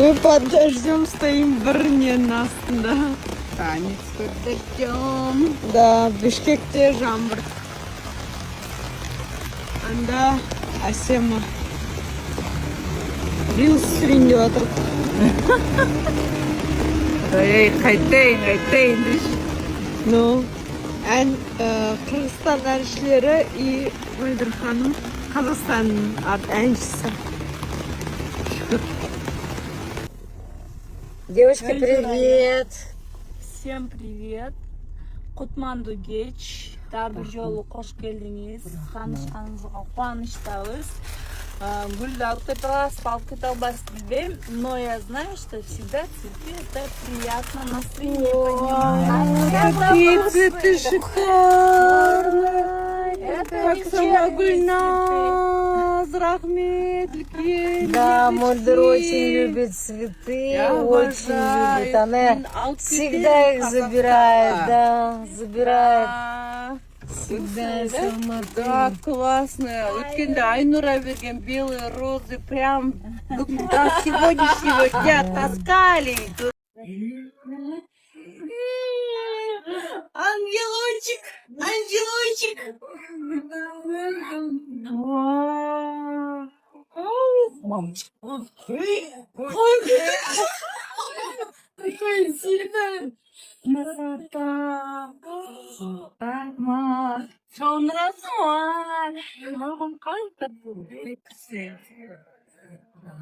Мы под дождем стоим, бірінен астында. Танец под дождем. Да, Бішкекте жаңбыр. Анда Асема. Рилс түсірейін деп жатыр. Ей, қайтайын, қайтайын деші. Ну, ән, Қырғызстан әншілері и Мөлдір ханым Қазақстан әншісі. Шүкір. Девочки, привет! Всем привет! Кутмандуу кеч. Дагы бир жолу кош келдиңиз. Таанышканыбызга кубанычтабыз. Гүлдү алып кете аласызбы, алып кете албайсызбы, билбейм. Но я знаю, что всегда цветы — это приятно, настроение поднимает. Какие цветы шикарные! Это Как сама вечерние цветы. Гүлназ, рахмет, үлкен. Да, Мөлдір Девочки. Очень любит цветы, Я очень обожаю. любит. Она Алып всегда их кетемін забирает, Қазақстанға. Да, забирает. Да. Всегда из Алматы. Да, классно. Өткенде Айнура берген белые розы прям до сегодняшнего дня таскали. Ангелочек, ангелочек. Мамочка. Ой, какая сильная. Красота. Рахмат. Чоң рахмат. Маған қайта.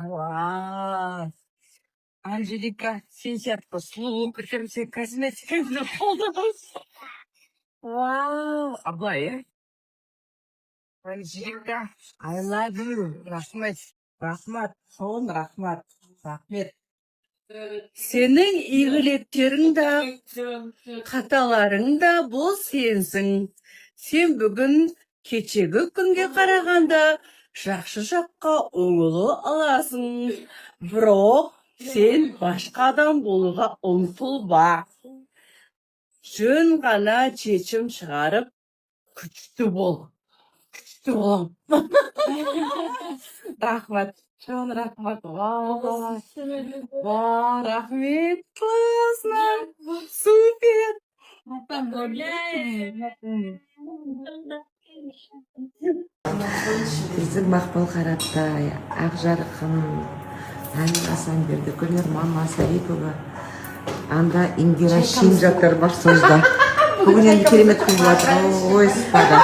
Класс. Анжелика, сен сияқты сұлу болып сен косметикаңды қолданасың. Вау. Абылай, иә? Анжелика, I love you. Рахмет. Рахмат. Чоң рахмат. Рахмет. Сенің игіліктерің да, қаталарың да бұл сенсің. Сен бүгін кешегі күнге қарағанда жақсы жаққа оңыла аласың. Бірақ сен башқа адам болуға ұмтылба. Жөн ғана шешім шығарып, күшті бол. Күшті болам. Рахмат. Чоң рахмат. Вау. Вау, рахмет. Классно. Супер. Поздравляем! Біздің Мақпал Қаратай, Ақжарқын, Әмір Асанберді, Гүлнұр мама Сарипова, анда Индира Шин жатыр Барсозда. Бүгін енді керемет күн болады. Ой, спада.